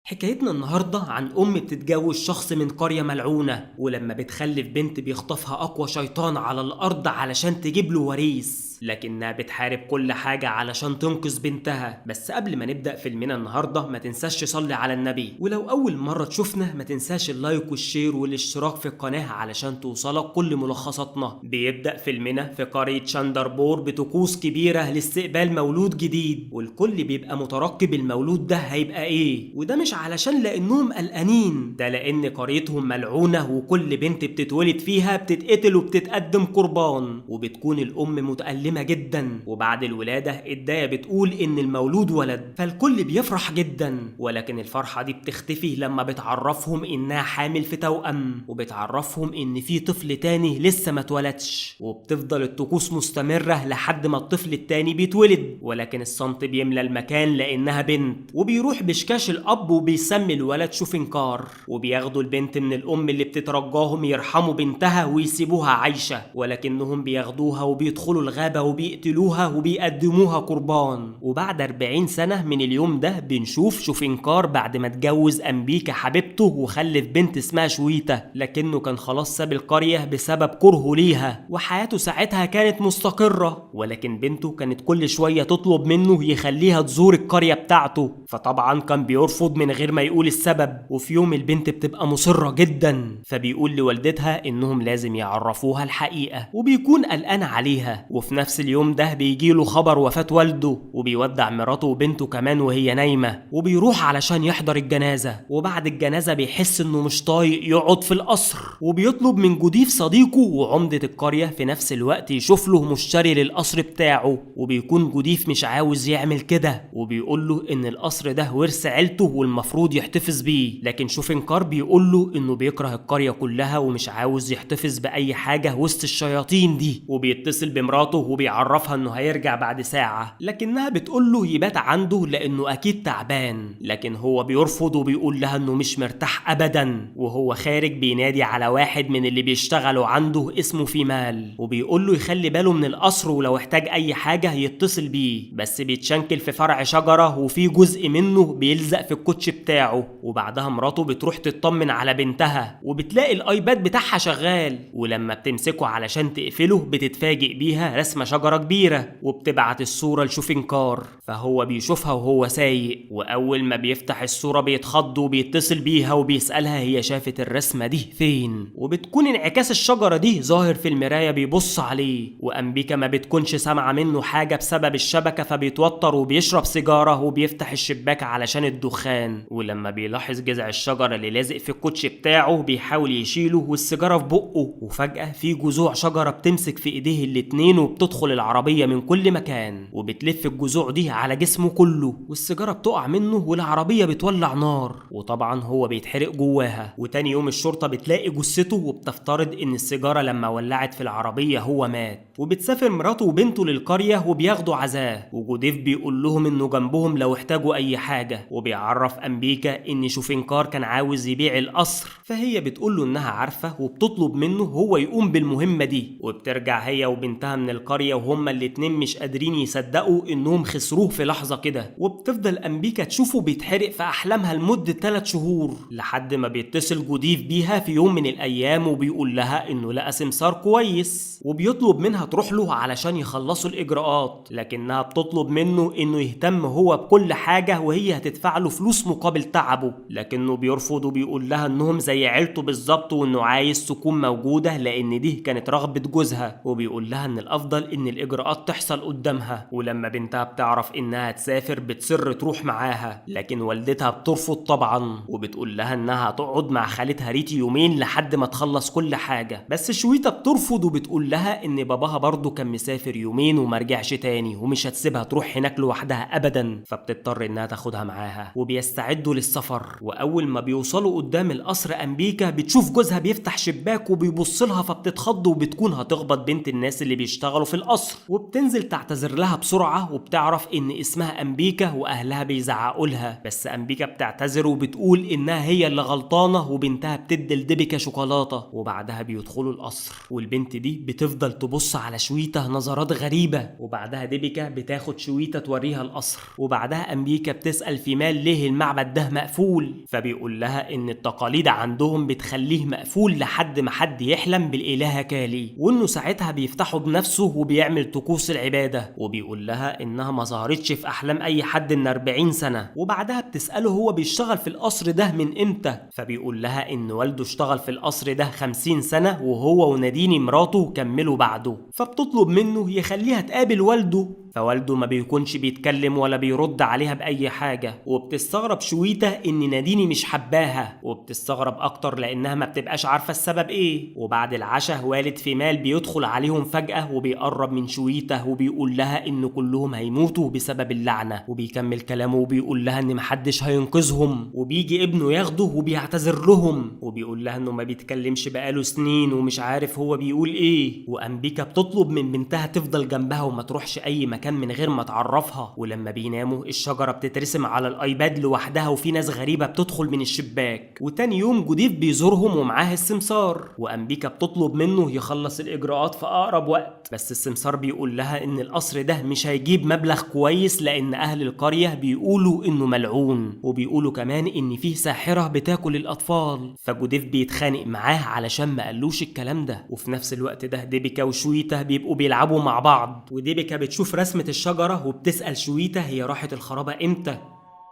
حكايتنا النهاردة عن أم بتتجوز شخص من قرية ملعونة، ولما بتخلف بنت بيخطفها أقوى شيطان على الأرض علشان تجيب له وريث، لكنها بتحارب كل حاجة علشان تنقذ بنتها. بس قبل ما نبدأ فيلمنا النهاردة ما تنساش تصلي على النبي، ولو أول مرة تشوفنا ما تنساش ال like وال share والاشتراك في القناة علشان توصلك كل ملخصاتنا. بيبدأ فيلمنا في قرية شاندربور بطقوس كبيرة لاستقبال مولود جديد، والكل بيبقى مترقب المولود ده هيبقى ايه، وده مش علشان لأنهم قلقانين، ده لأن قريتهم ملعونة وكل بنت بتتولد فيها بتتقتل وبتتقدم قربان، وبتكون الأم متألمة جدا. وبعد الولادة الداية بتقول إن المولود ولد، فالكل بيفرح جدا، ولكن الفرحة دي بتختفي لما بتعرفهم إنها حامل في توأم، وبتعرفهم إن في طفل تاني لسه ما اتولدش، وبتفضل الطقوس مستمرة لحد ما الطفل التاني بيتولد، ولكن الصمت بيملى المكان لأنها بنت. وبيروح بشكاش الأب وبيسمي الولد شوفنكار، وبياخدوا البنت من الأم اللي بتترجاهم يرحموا بنتها ويسيبوها عايشة، ولكنهم بياخدوها وبيدخلوا الغابة وبيقتلوها وبيقدموها قربان. وبعد 40 سنة من اليوم ده بنشوف شوفنكار بعد ما اتجوز أمبيكا حبيبته وخلف بنت اسمها شويتا، لكنه كان خلاص ساب القرية بسبب كرهه ليها، وحياته ساعتها كانت مستقرة، ولكن بنته كانت كل شوية تطلب منه يخليها تزور القرية بتاعته، فطبعا كان بيرفض من غير ما يقول السبب. وفي يوم البنت بتبقى مصرة جدا، فبيقول لوالدتها انهم لازم يعرفوها الحقيقة، وبيكون قلقان عليها. وفي نفس اليوم ده بيجيله خبر وفاة والده، وبيودع مراته وبنته كمان وهي نايمة، وبيروح علشان يحضر الجنازة. وبعد الجنازة بيحس انه مش طايق يقعد في القصر، وبيطلب من جوديف صديقه وعمدة القرية في نفس الوقت يشوف له مشتري للقصر بتاعه، وبيكون جوديف مش عاوز يعمل كده، وبيقول له ان القصر ده ورث عيلته والمفروض يحتفظ بيه، لكن شوفنكار بيقول له انه بيكره القرية كلها ومش عاوز يحتفظ بأي حاجة وسط الشياطين دي. وبيتصل بمراته وبيعرفها انه هيرجع بعد ساعة، لكنها بتقول له يبات عنده لانه اكيد تعبان، لكن هو بيرفض وبيقول لها انه مش مرتاح ابدا. وهو خارج بينادي على واحد من اللي بيشتغلوا عنده اسمه فيمال، وبيقول له يخلي باله من القصر ولو احتاج اي حاجة يتصل بيه، بس بيتشنكل في فرع شجرة وفي جزء منه بيلزق في الكوتش بتاعه. وبعدها مراته بتروح تطمن على بنتها، وبتلاقي الايباد بتاعها شغال، ولما بتمسكه علشان تقفله بتتفاجئ بيها رسمة شجرة كبيرة، وبتبعت الصورة لشوفنكار، فهو بيشوفها وهو سايق، وأول ما بيفتح الصورة بيتخض وبيتصل بيها وبيسألها هي شافت الرسمة دي فين، وبتكون انعكاس الشجرة دي ظاهر في المراية بيبص عليه. وأمبيكا ما بتكونش سامعة منه حاجة بسبب الشبكة، فبيتوتر وبيشرب سيجارة وبيفتح الشباك علشان الدخان، ولما بيلاحظ جذع الشجرة اللي لازق في الكوتش بتاعه بيحاول يشيله والسيجارة في بقه، وفجأة في جذوع شجرة بتمسك في ايديه الاتنين وبتدخل العربية من كل مكان، وبتلف الجذوع دي على جسمه كله، والسيجارة بتقع منه والعربية بتولع نار، وطبعا هو بيتحرق جواها. وتاني يوم الشرطة بتلاقي جثته وبتفترض ان السيجارة لما ولعت في العربية هو مات، وبتسافر مراته وبنته للقرية وبياخدوا عزاه، وجوديف بيقول لهم انه جنبهم لو احتاجوا اي حاجة. وبيعرف أمبيكا ان شوفنكار كان عاوز يبيع القصر، فهي بتقول له انها عارفة وبتطلب منه هو يقوم بالمهمة دي. وبترجع هي وبنتها من القرية وهما الاتنين مش قادرين يصدقوا انهم خسروه في لحظة كده، وبتفضل أمبيكا تشوفه بيتحرق في احلامها لمدة 3 شهور، لحد ما بيتصل جوديف بيها في يوم من الايام وبيقول لها انه لقى سمسار كويس، وبيطلب منها تروح له علشان يخلصوا الاجراءات، لكنها بتطلب منه انه يهتم هو بكل حاجة وهي هتدفع له فلوس مقابل تعبه، لكنه بيرفض وبيقول لها انهم زي عيلته بالظبط وانه عايز تكون موجودة لان دي كانت رغبة جوزها، وبيقول لها ان الافضل ان الاجراءات تحصل قدامها. ولما بنتها بتعرف انها تسافر بتصر تروح معاها، لكن والدتها بترفض طبعا وبتقول لها انها هتقعد مع خالتها ريتي يومين لحد ما تخلص كل حاجة، بس شويتا بترفض وبتقول لها ان باباها برضه كان مسافر يومين ومرجعش تاني ومش هتسيبها تروح هناك لوحدها ابدا، فبتضطر انها تاخدها معاها. وبيستعدوا للسفر، واول ما بيوصلوا قدام القصر أمبيكا بتشوف جوزها بيفتح شباك وبيبص لها، فبتتخض وبتكون هتخبط بنت الناس اللي بيشتغلوا في القصر، وبتنزل تعتذر لها بسرعة وبتعرف ان اسمها امبيكا واهلها بيزعقوا لها، بس امبيكا بتعتذر وبتقول انها هي اللي غلطانة، وبنتها بتدي لديبيكا شوكولاتة. وبعدها بيدخلوا القصر والبنت دي بتفضل تبص على شويتا نظرات غريبة، وبعدها ديبيكا بتاخد شويتا توريها القصر. وبعدها امبيكا بتسأل فيمال ليه المعبد ده مقفول، فبيقول لها ان التقاليد عندهم بتخليه مقفول لحد ما حد يحلم بالإلهة كالي، وانه ساعتها بيفتحه بنفسه وبيعمل طقوس العبادة، وبيقول لها انها ما ظهرتش في احلام اي حد من 40 سنة. وبعدها بتسأله هو بيشتغل في القصر ده من امتى، فبيقول لها ان والده اشتغل في القصر ده 50 سنة وهو وناديني مراته كملوا بعده، فبتطلب منه يخليها تقابل والده، فوالده ما بيكونش بيتكلم ولا بيرد عليها بأي حاجة. وبتستغرب شويتا ان ناديني مش حباها، وبتستغرب اكتر لانها ما بتبقاش عارفة السبب ايه. وبعد العشاء والد فيمال بيدخل عليهم فجأة وبيقرب من شويتا وبيقول لها ان كلهم هيموتوا بسبب اللعنة، وبيكمل كلامه وبيقول لها ان محدش هينقذهم، وبيجي ابنه ياخده وبيعتذر لهم وبيقول لها انه ما بيتكلمش بقاله سنين ومش عارف هو بيقول ايه. وامبيكا بتطلب من بنتها تفضل جنبها وما تروحش اي مكان من غير ما تعرفها. ولما بيناموا الشجرة بتترسم على الايباد لوحدها وفي ناس غريبة بتدخل من الشباك. وتاني يوم جوديف بيزورهم ومعاه السمسار، وامبيكا بتطلب منه يخلص الاجراءات في اقرب وقت، بس السمسار بيقول لها ان القصر ده مش هيجيب مبلغ كويس لان اهل القرية بيقولوا انه ملعون، وبيقولوا كمان ان فيه ساحرة بتاكل الاطفال. فجوديف بيتخانق معاه علشان ما قالوش الكلام ده. وفي نفس الوقت ده ديبيكا وشويتا بيبقوا بيلعبوا مع بعض، وديبيكا بتشوف رسمة الشجرة وبتسأل شويتا هي راحت الخرابة امتى،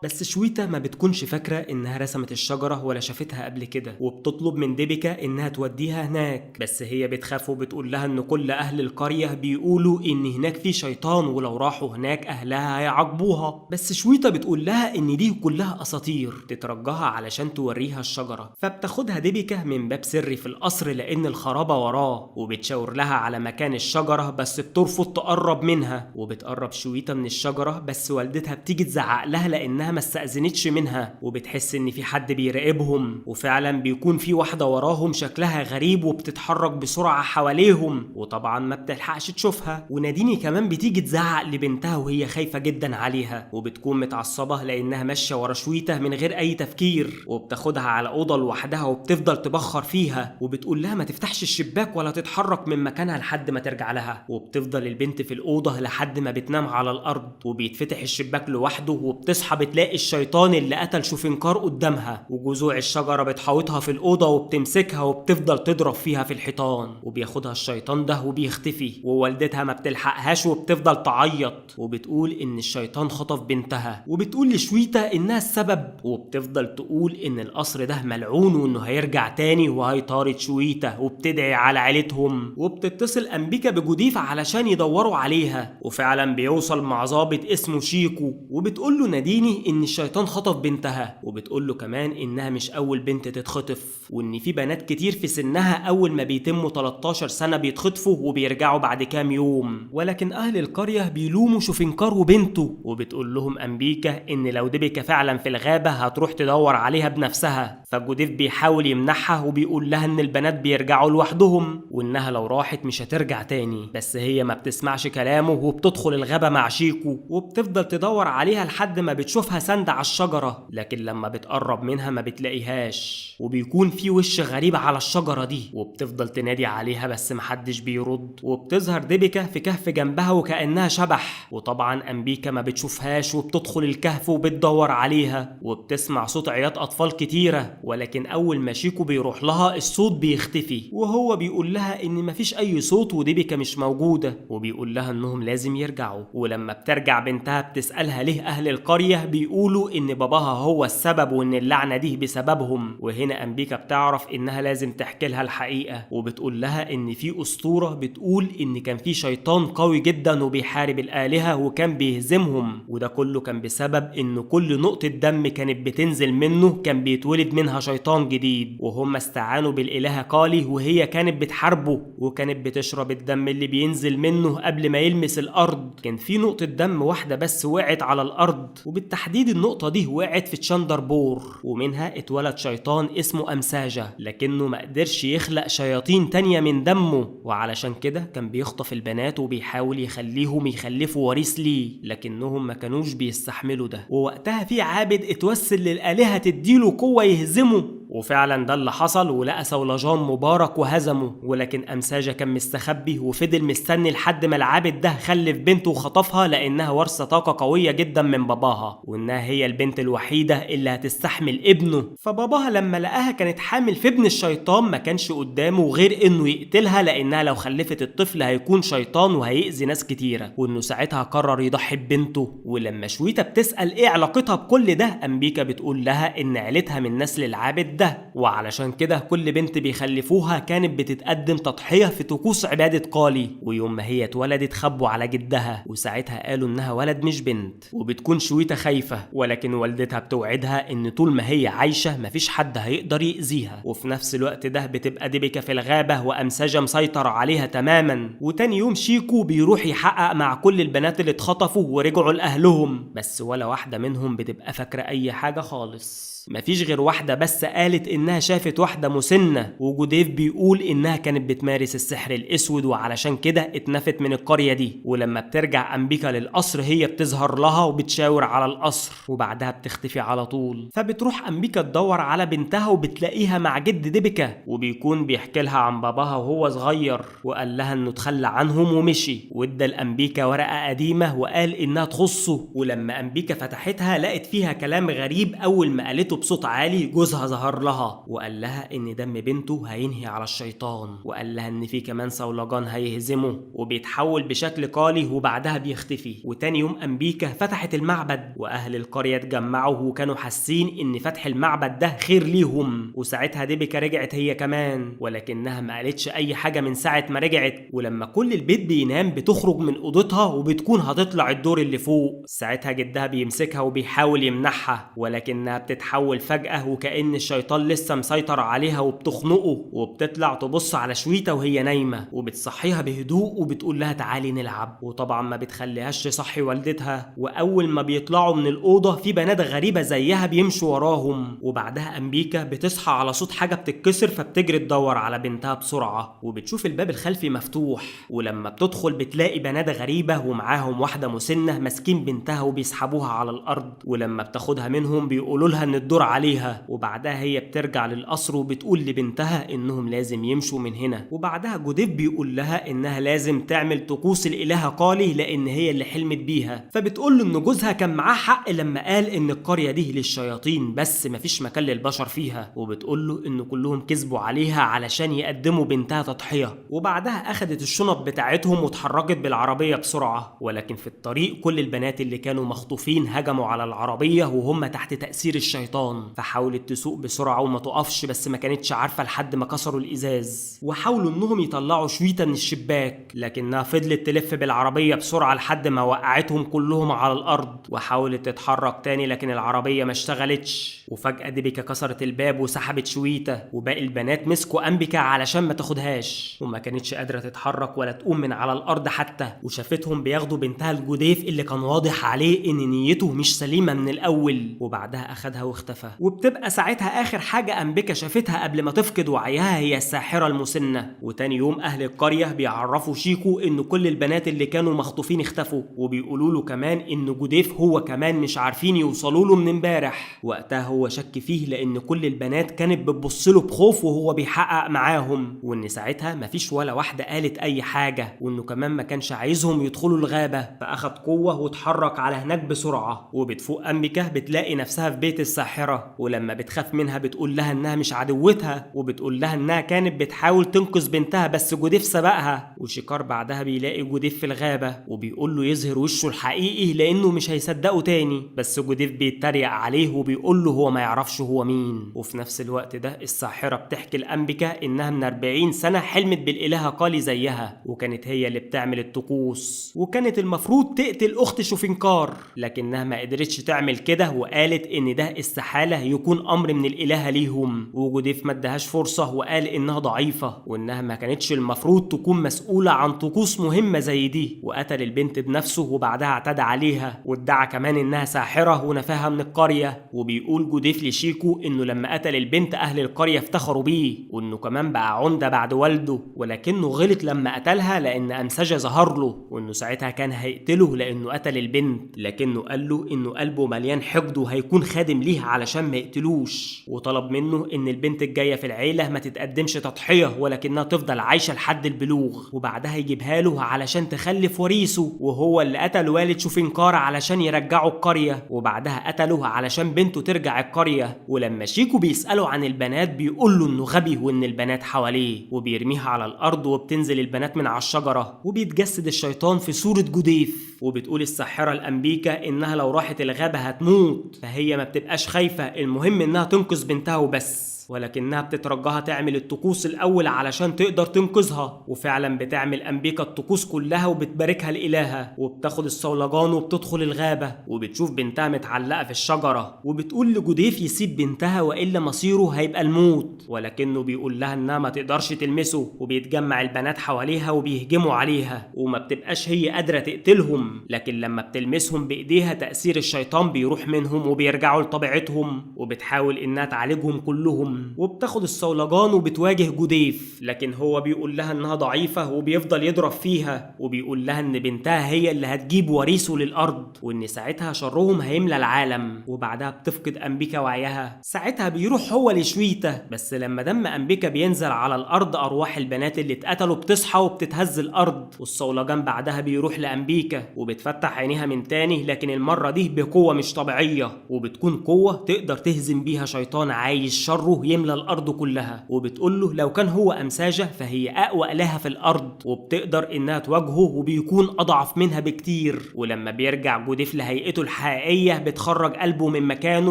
بس شويتا ما بتكونش فاكرة انها رسمت الشجرة ولا شافتها قبل كده، وبتطلب من ديبيكا انها توديها هناك، بس هي بتخاف وبتقول لها ان كل اهل القرية بيقولوا ان هناك في شيطان ولو راحوا هناك اهلها هيعاقبوها، بس شويتا بتقول لها ان دي كلها اساطير، تترجها علشان توريها الشجرة. فبتاخدها ديبيكا من باب سري في القصر لان الخرابة وراه، وبتشاور لها على مكان الشجرة بس بترفض تقرب منها، وبتقرب شويتا من الشجرة بس والدتها بتيجي تزعق لها لانها ما استأذنتش منها، وبتحس ان في حد بيراقبهم، وفعلا بيكون في واحدة وراهم شكلها غريب وبتتحرك بسرعة حواليهم، وطبعا ما بتلحقش تشوفها. وناديني كمان بتيجي تزعق لبنتها وهي خايفة جدا عليها، وبتكون متعصبة لانها ماشية ورا شويتا من غير اي تفكير، وبتاخدها على أوضة لوحدها وبتفضل تبخر فيها، وبتقول لها ما تفتحش الشباك ولا تتحرك من مكانها لحد ما ترجع لها. وبتفضل البنت في الأوضة لحد ما بتنام على الأرض، وبيتفتح الشباك لوحده وبتصحى بتلاقي الشيطان اللي قتل شوفنكار قدامها، وجذوع الشجرة بتحاوطها في الأوضة وبتمسكها وبتفضل تضرب فيها في الحيطان، وبياخدها الشيطان ده وبيختفي، ووالدتها ما بتلحقهاش وبتفضل تعيط وبتقول إن الشيطان خطف بنتها، وبتقول لشويتا إنها السبب، وبتفضل تقول إن القصر ده ملعون وإنه هيرجع تاني وهيطارد شويتا، وبتدعي على عيلتهم. وبتتصل أمبيكا بجوديف علشان يدوروا عليها، وفعلا بيوصل مع ظابط اسمه شيكو، وبتقول له ناديني إن الشيطان خطف بنتها، وبتقول له كمان إنها مش أول بنت تتخطف، وإن في بنات كتير في سنها أول ما بيتموا 13 سنة بيتخطفوا وبيرجعوا بعد كام يوم، ولكن أهل القرية بيلوموا شوفنكار وبنته. وبتقول لهم أمبيكا إن لو ديبيكا فعلا في الغابة هتروح تدور عليها بنفسها، فجوديف بيحاول يمنعها وبيقول لها إن البنات بيرجعوا لوحدهم وإنها لو راحت مش هترجع تاني، بس هي ما بتسمعش كلامه وبتدخل الغابة مع شيكو، وبتفضل تدور عليها لحد ما بتشوفها سند على الشجرة، لكن لما بتقرب منها ما بتلاقيهاش، وبيكون في وش غريب على الشجرة دي، وبتفضل تنادي عليها بس محدش بيرد. وبتظهر ديبيكا في كهف جنبها وكأنها شبح، وطبعا أمبيكا ما بتشوفهاش وبتدخل الكهف وبتدور عليها، وبتسمع صوت عياط أطفال كتيرة، ولكن أول ما شيكو بيروح لها الصوت بيختفي، وهو بيقول لها إن مفيش أي صوت وديبيكا مش موجودة، وبيقول لها إنهم لازم يرجعوا. ولما بترجع بنتها بتسألها ليه أهل القرية بيقولوا إن باباها هو السبب وإن اللعنة دي بسببهم، وهنا أمبيكا بتعرف إنها لازم تحكي لها الحقيقة، وبتقول لها إن في أسطورة بتقول إن كان في شيطان قوي جدا وبيحارب الآلهة وكان بيهزمهم، وده كله كان بسبب إن كل نقطة دم كانت بتنزل منه كان بيتولد منها شيطان جديد، وهم استعانوا بالإلهة كالي وهي كانت بتحاربه وكانت بتشرب الدم اللي بينزل منه قبل ما يلمس الأرض. كان في نقطة دم واحدة بس وقعت على الأرض، وبالتحديد وبالتحديد النقطة دي وقعت في تشاندربور، ومنها اتولد شيطان اسمه أمساجة، لكنه ما قدرش يخلق شياطين تانية من دمه، وعلشان كده كان بيخطف البنات وبيحاول يخليهم يخلفوا وريث ليه، لكنهم ما كانوش بيستحملوا ده. ووقتها في عابد اتوسل للآلهة تديله قوة يهزمه، وفعلا ده اللي حصل، ولقى صولجان مبارك وهزمه. ولكن أمساجة كان مستخبي وفضل مستني لحد ما العابد ده خلف بنته وخطفها، لأنها ورثة طاقة قوية جدا من باباها، وإنها هي البنت الوحيدة اللي هتستحمل ابنه. فباباها لما لقاها كانت حامل في ابن الشيطان ما كانش قدامه غير إنه يقتلها، لأنها لو خلفت الطفل هيكون شيطان وهيأذي ناس كتيرة، وإنه ساعتها قرر يضحي ببنته. ولما شويتا بتسأل إيه علاقتها بكل ده، أمبيكا بتقول لها إن عيلتها من نسل العابد ده، وعلشان كده كل بنت بيخلفوها كانت بتتقدم تضحية في طقوس عبادة قالي. ويوم ما هي اتولدت خبوا على جدها، وساعتها قالوا انها ولد مش بنت. وبتكون شويتا خايفة، ولكن والدتها بتوعدها ان طول ما هي عايشة مفيش حد هيقدر يأذيها. وفي نفس الوقت ده بتبقى ديبيكا في الغابة وأمساجة مسيطر عليها تماما. وتاني يوم شيكو بيروح يحقق مع كل البنات اللي اتخطفوا ورجعوا لأهلهم، بس ولا واحدة منهم بتبقى فاكرة أي حاجة خالص. مفيش غير واحدة بس قالت إنها شافت واحدة مسنة، وجوديف بيقول إنها كانت بتمارس السحر الأسود وعلشان كده اتنفت من القرية دي. ولما بترجع أمبيكا للقصر هي بتظهر لها وبتشاور على القصر، وبعدها بتختفي على طول. فبتروح أمبيكا تدور على بنتها وبتلاقيها مع جد ديبيكا، وبيكون بيحكي لها عن باباها وهو صغير، وقال لها إنه اتخلى عنهم ومشي، وادى لأمبيكا ورقة قديمة وقال إنها تخصه. ولما أمبيكا فتحتها لقت فيها كلام غريب، أول ما قالته بصوت عالي جوزها ظهر لها وقال لها ان دم بنته هينهي على الشيطان، وقال لها ان في كمان صولجان هيهزمه وبيتحول بشكل قالي وبعدها بيختفي. وتاني يوم امبيكا فتحت المعبد، واهل القرية اتجمعوا وكانوا حاسين ان فتح المعبد ده خير ليهم. وساعتها ديبيكا رجعت هي كمان، ولكنها ما قالتش اي حاجة من ساعة ما رجعت. ولما كل البيت بينام بتخرج من اوضتها وبتكون هتطلع الدور اللي فوق. ساعتها جدها بيمسكها وبيحاول يمنعها، ولكنها بتتحول فجأة وكأن الشيطان لسه مسيطر عليها وبتخنقه، وبتطلع تبص على شويتا وهي نايمة، وبتصحيها بهدوء وبتقول لها تعالي نلعب، وطبعا ما بتخليهاش تصحي والدتها. وأول ما بيطلعوا من الأوضة في بنات غريبة زيها بيمشوا وراهم. وبعدها أمبيكا بتصحى على صوت حاجة بتتكسر، فبتجري تدور على بنتها بسرعة، وبتشوف الباب الخلفي مفتوح. ولما بتدخل بتلاقي بنات غريبة ومعاهم واحدة مسنة ماسكين بنتها وبيسحبوها على الأرض، ولما بتاخدها منهم بيقولوا لها إن الدور عليها. وبعدها هي بترجع للقصر وبتقول لبنتها انهم لازم يمشوا من هنا. وبعدها جوديف بيقول لها انها لازم تعمل طقوس الالهة قالي لان هي اللي حلمت بيها، فبتقول له ان جوزها كان معاه حق لما قال ان القرية دي للشياطين بس مفيش مكان للبشر فيها، وبتقول له ان كلهم كذبوا عليها علشان يقدموا بنتها تضحية. وبعدها اخدت الشنط بتاعتهم واتحركت بالعربية بسرعة، ولكن في الطريق كل البنات اللي كانوا مخطوفين هجموا على العربية وهم تحت تأثير الشيطان، فحاولت تسوق بسرعة وما تقفش، بس ما كانتش عارفة لحد ما كسروا الإزاز، وحاولوا انهم يطلعوا شويتا من الشباك، لكنها فضلت تلف بالعربية بسرعة لحد ما وقعتهم كلهم على الأرض، وحاولت تتحرك تاني لكن العربية ما اشتغلتش. وفجأة ديبيكا كسرت الباب وسحبت شويتا، وباقي البنات مسكوا أمبيكا علشان ما تاخدهاش، وما كانتش قادرة تتحرك ولا تقوم من على الأرض حتى. وشافتهم بياخدوا بنتها لجوديف اللي كان واضح عليه إن نيته مش سليمة من الأول، وبعدها أخدها واختفى. وبتبقى ساعتها آخر حاجة أمبيكا شافتها قبل ما تفقد وعيها هي الساحرة المسنة. وتاني يوم أهل القرية بيعرفوا شيكو إن كل البنات اللي كانوا مخطوفين اختفوا، وبيقولوا له كمان إن جوديف هو كمان مش عارفين يوصلوا له من امبارح. وقتها هو شك فيه لأن كل البنات كانت بتبص له بخوف وهو بيحقق معاهم، وإن ساعتها مفيش ولا واحدة قالت أي حاجة، وإنه كمان ما كانش عايزهم يدخلوا الغابة، فأخد قوة واتحرك على هناك بسرعة. وبتفوق أمبيكا بتلاقي نفسها في بيت الساحرة، ولما بتخاف منها بتقول لها انها مش عدوتها، وبتقول لها انها كانت بتحاول تنقذ بنتها بس جوديف سبقها. وشيكار بعدها بيلاقي جوديف في الغابة وبيقول له يظهر وشه الحقيقي لانه مش هيصدقه تاني، بس جوديف بيتريق عليه وبيقول له هو ما يعرفش هو مين. وفي نفس الوقت ده الساحرة بتحكي لأمبيكا انها من 40 سنة حلمت بالإلهة قالي زيها، وكانت هي اللي بتعمل الطقوس، وكانت المفروض تقتل اخت شوفينكار، لكنها ما قدرتش تعمل كده، وقالت ان ده استحالة استحالة يكون امر من الالهة ليهم. وجوديف ما ادهاش فرصة وقال انها ضعيفة وانها ما كانتش المفروض تكون مسؤولة عن طقوس مهمة زي دي، وقتل البنت بنفسه وبعدها اعتدى عليها وادعى كمان انها ساحرة ونفاها من القرية. وبيقول جوديف لشيكو انه لما قتل البنت اهل القرية افتخروا بيه وانه كمان بقى عمدة بعد والده، ولكنه غلط لما قتلها لان أمساجة ظهر له وانه ساعتها كان هيقتله لانه قتل البنت، لكنه قال له انه قلبه مليان حقد وهيكون خادم ليه علشان ما يقتلوش، وطلب منه ان البنت الجاية في العيلة ما تتقدمش تضحية ولكنها تفضل عايشة لحد البلوغ، وبعدها يجيبها له علشان تخلف وريثه، وهو اللي قتل والد شوفينكار علشان يرجعه القرية، وبعدها قتله علشان بنته ترجع القرية. ولما شيكو بيسأله عن البنات بيقول له انه غبي وان البنات حواليه، وبيرميها على الارض وبتنزل البنات من على الشجرة، وبيتجسد الشيطان في صورة جوديف. وبتقول الساحرة الأمبيكا انها لو راحت الغابة هتموت، فهي ما بتبقاش خايفة، المهم انها تنقذ بنتها وبس، ولكنها بتترجاها تعمل الطقوس الأول علشان تقدر تنقذها. وفعلا بتعمل أمبيكا الطقوس كلها وبتباركها لإلهها، وبتاخد الصولجان وبتدخل الغابة وبتشوف بنتها متعلقة في الشجرة، وبتقول لجوديف يسيب بنتها وإلا مصيره هيبقى الموت، ولكنه بيقول لها إنها ما تقدرش تلمسه، وبيتجمع البنات حواليها وبيهجموا عليها وما بتبقاش هي قادرة تقتلهم، لكن لما بتلمسهم بإيديها تأثير الشيطان بيروح منهم وبيرجعوا لطبيعتهم، وبتحاول إنها تعالجهم كلهم، وبتاخد الصولجان وبتواجه جوديف، لكن هو بيقول لها انها ضعيفة وبيفضل يضرب فيها، وبيقول لها ان بنتها هي اللي هتجيب وريثه للارض وان ساعتها شرهم هيملى العالم. وبعدها بتفقد امبيكا وعيها، ساعتها بيروح هو لشويتا، بس لما دم امبيكا بينزل على الارض ارواح البنات اللي اتقتلوا بتصحى وبتتهز الارض، والصولجان بعدها بيروح لامبيكا وبتفتح عينيها من تاني، لكن المرة دي بقوة مش طبيعية، وبتكون قوة تقدر تهزم بيها شيطان عايز شره يملى الارض كلها. وبتقول له لو كان هو أمساجة فهي اقوى الهه في الارض وبتقدر انها تواجهه وبيكون اضعف منها بكتير. ولما بيرجع جوديف لهيئته الحقيقية بتخرج قلبه من مكانه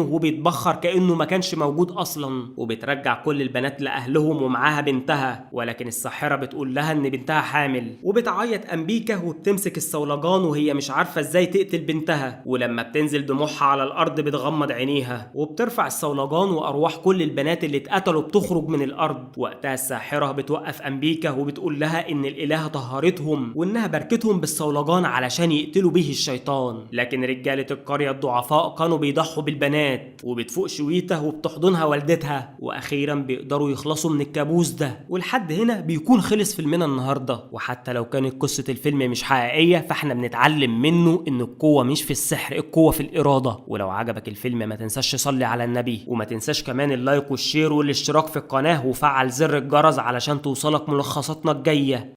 وبيتبخر كانه ما كانش موجود اصلا، وبترجع كل البنات لاهلهم ومعاها بنتها، ولكن الساحرة بتقول لها ان بنتها حامل، وبتعيط امبيكا وبتمسك الصولجان وهي مش عارفه ازاي تقتل بنتها، ولما بتنزل دموعها على الارض بتغمض عينيها وبترفع الصولجان وارواح كل البنات اللي اتقتلوا بتخرج من الارض. وقتها الساحرة بتوقف امبيكا وبتقول لها ان الالهة طهرتهم وانها باركتهم بالصولجان علشان يقتلوا به الشيطان، لكن رجاله القرية الضعفاء كانوا بيضحوا بالبنات. وبتفوق شويتا وبتحضنها والدتها، واخيرا بيقدروا يخلصوا من الكابوس ده. ولحد هنا بيكون خلص فيلمنا النهارده، وحتى لو كانت قصة الفيلم مش حقيقية فاحنا بنتعلم منه ان القوة مش في السحر، القوة في الارادة. ولو عجبك الفيلم ما تنساش تصلي على النبي، وما تنساش كمان ال like وال share والاشتراك في القناة وفعل زر الجرس علشان توصلك ملخصاتنا الجاية.